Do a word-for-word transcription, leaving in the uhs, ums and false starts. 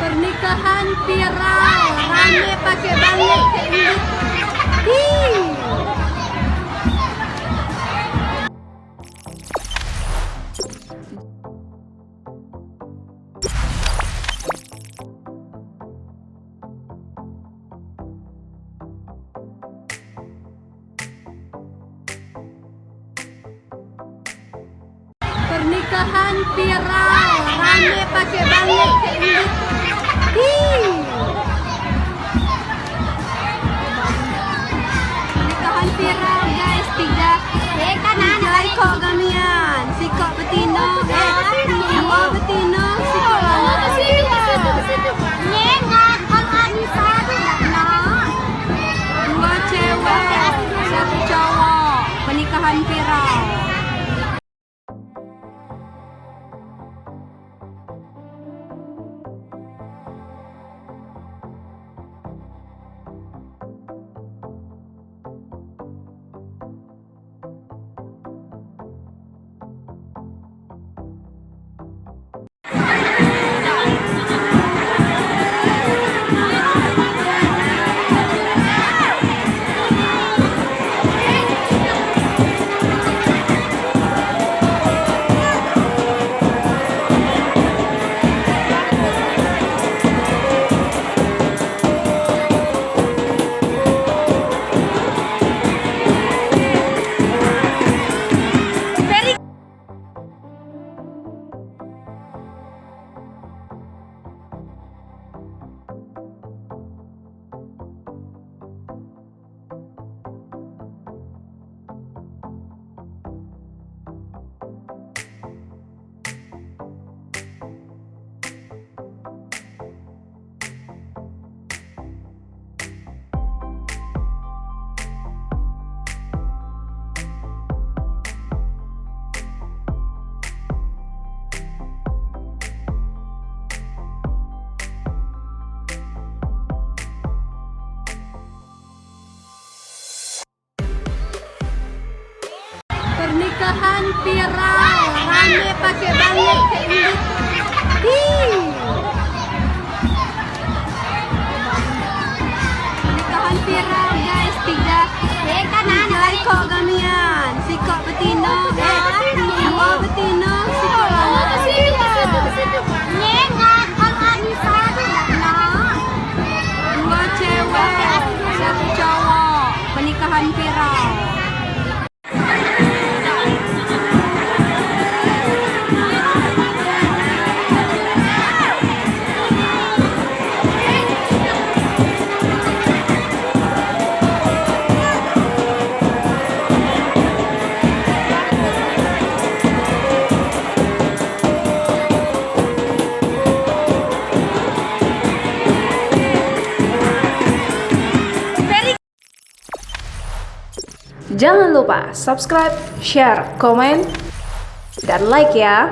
Pernikahan viral, rame pake bangit kayak gitu. Hi. Pernikahan viral, rame pake bangit kayak gitu. Hi. Pernikahan viral, guys, tiga, tiga ikok gamian, sikok betino, eh, duo betino, sikok lanang. Nyengat, Bang Anissa tu dah nak. Duo cewek, satu cowok, pernikahan viral. Pernikahan viral, rame pake bangit kayak gitu. Hi. Pernikahan viral, guys, tiga, tiga ikok gamian, sikok betino, eh, duo betino, sikok lanang. Nyengat, Bang Anissa tu dah nak. Duo cewek, satu cowok, pernikahan viral. Jangan lupa subscribe, share, komen, dan like ya.